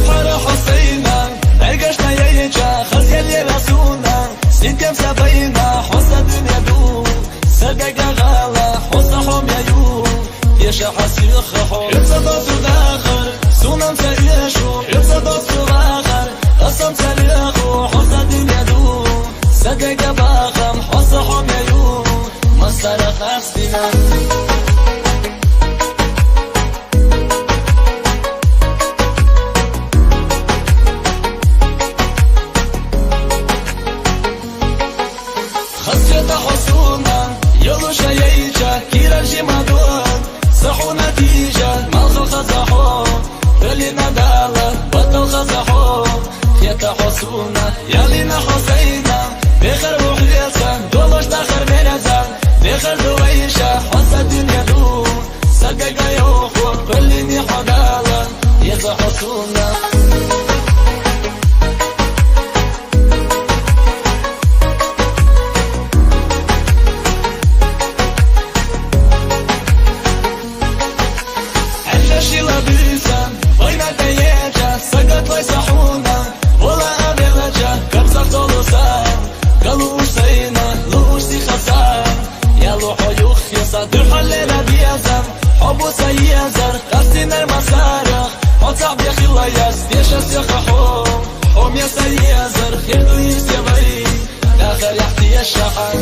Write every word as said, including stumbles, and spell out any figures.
Хьара Хьусайна, эгашна яйча, хазгали расуна, сидем сабайна, хьоса дунья ду, садага гала, хьоса хом яю, еша хасиха хо. Юца доту дахар, сунам са ешу, юца доту вахар, асам са леху, хьоса дунья ду, садага бахам, хьоса хом яю, масара хасина. Хасрета хосуна, йолуша яйча, кира жимадон, сахуна тижа, малха хазахо, долина дала, батал хазахо, хета хосуна, ялина хосайна, бехар ухлеса, долаш дахар мераза, бехар дуайша, хоса дунья ду, сагага йохо, долини ходала, еза хосуна. Хьежа шила буьсан, вайна тайежа, сагат вай сахуна, вола авелача, кабза толуса, галу усайна, луси хаса, ялу хо юхьеса, духалера биязам, хо буса язар, кастинар масара, хо цабехила яз, деша сехахо, хо меса язар, хеду исевай, дахар яхтия шахар.